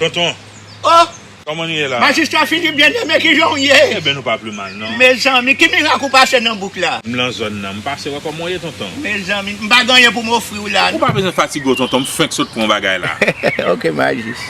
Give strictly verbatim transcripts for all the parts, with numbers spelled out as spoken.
Tonton, oh, kòman nou ye la? Majistra Philippe Bien-Aimé, kijan w ye? Ebyen, nou pa pli mal, non. Mezanmi, ki mirak ou pase nan bouk la? M lan zòn nan. M pase wè kòman w ye, tonton. Mezanmi, m pa gen anyen pou m ofri w la. Ou pa bezwen fatige w, tonton. M fenk sot pran yon bagay la. Ok, majis.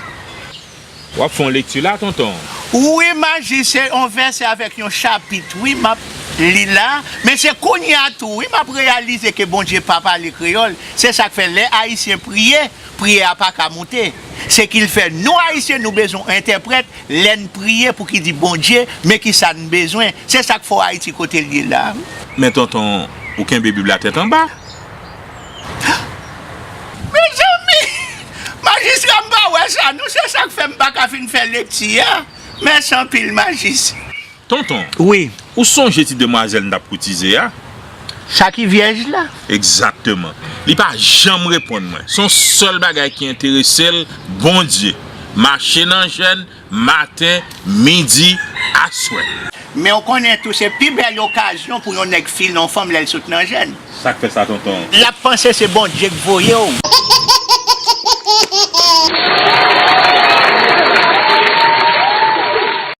W ap fè yon lekti la, tonton? Wi, majis, se yon vèsè avèk yon chapit, wi, m ap li la. Men se kounye a tou, wi, m ap reyalize ke Bondye pa pale kreyòl. Se sa k fè lè Ayisyen priye, priyè a pa ka moute. Se ki l fè nou Ayisyen, nou bezwen entèprèt lè n priye pou ki di Bondye, men ki sa n bezwen. Se sa k fè w Ayiti kote l ye la. Men tonton, ou kenbe Bib la tèt anba? Mezanmi! Majistra, m pa wè sa, non, se sa k fè m pa ka fin fè lekti a. Mèsi anpil, majis. Tonton, wi, ou sonje ti demwazèl n t ap koutize a? Sa ki vyèj la? Egzakteman. Li pa janm reponn mwen. Se yon sèl bagay ki enterese l, Bondye. Mache nan jèn, maten, midi, aswè. Men w konnen tou, se pi bèl okazyon pou yon nèg fil nan yon fanm lè l sot nan jèn. Sa k fè sa, tonton? L ap panse se Bondye k voye w.